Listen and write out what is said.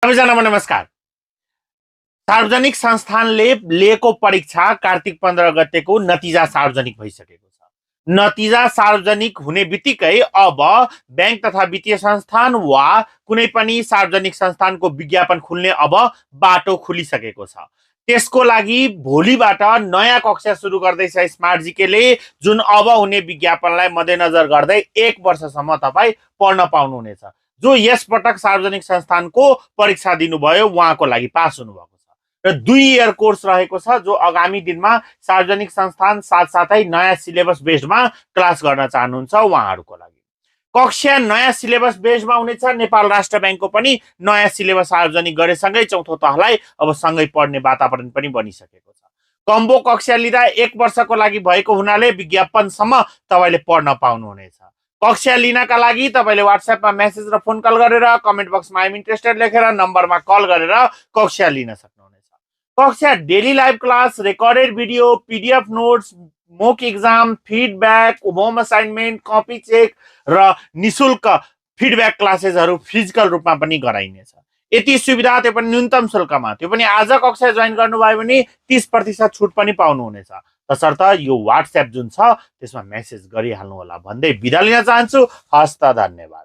सबैजनामा नमस्कार। सार्वजनिक संस्थानले लिएको परीक्षा कार्तिक 15 गतेको नतिजा सार्वजनिक भइसकेको छ। नतिजा सार्वजनिक हुने बित्तिकै अब बैंक तथा वित्तीय संस्थान वा कुनै पनि सार्वजनिक संस्थानको विज्ञापन खुल्ने अब बाटो खुलिसकेको छ। त्यसको लागि भोलिबाट नयाँ कक्षा सुरु गर्दैछ स्मार्ट जीकेले, जुन अब हुने विज्ञापनलाई मध्यनजर गर्दै 1 वर्षसम्म तपाईँ पढ्न पाउनुहुनेछ। जो यस पटक सार्वजनिक संस्थानको परीक्षा दिनुभयो उहाँको लागि पास हुनुभएको छ र 2 इयर कोर्स रहेको छ, जो आगामी दिनमा सार्वजनिक संस्थान साथसाथै नयाँ सिलेबस बेस्डमा क्लास गर्न चाहनुहुन्छ उहाँहरूको लागि। कक्षा नयाँ सिलेबस बेस्डमा हुनेछ। नेपाल राष्ट्र बैंकको पनि नयाँ सिलेबस सार्वजनिक गरेसँगै चौथो तहलाई अब सँगै पढ्ने वातावरण पनि बनिसकेको छ। कम्बो कक्षा लिँदा 1 वर्षको लागि भएको हुनाले विज्ञापनसम्म तपाईँले पढ्न पाउनुहुनेछ। कक्षा लिनका लागि तपाईँले व्हाट्सएपमा मेसेज र फोन कल गरेर कमेन्ट बक्समा आइएम इन्ट्रेस्टेड लेखेर नम्बरमा कल गरेर कक्षा लिन सक्नुहुनेछ। कक्षा daily live class, recorded video, PDF notes, mock exam, feedback, home assignment, copy check र निशुल्क फिडब्याक क्लासेसहरू फिजिकल रूपमा पनि गराइनेछ। यति सुविधा, त्यो पनि न्यूनतम शुल्कमा, त्यो पनि आज कक्षा जोइन गर्नुभयो भने 30% छुट पनि पाउनुहुनेछ। तसर्थ यो व्हाट्सएप जुन छ त्यसमा मेसेज गरिहाल्नु होला भन्दै बिदा लिन चाहन्छु। हस्त, धन्यवाद।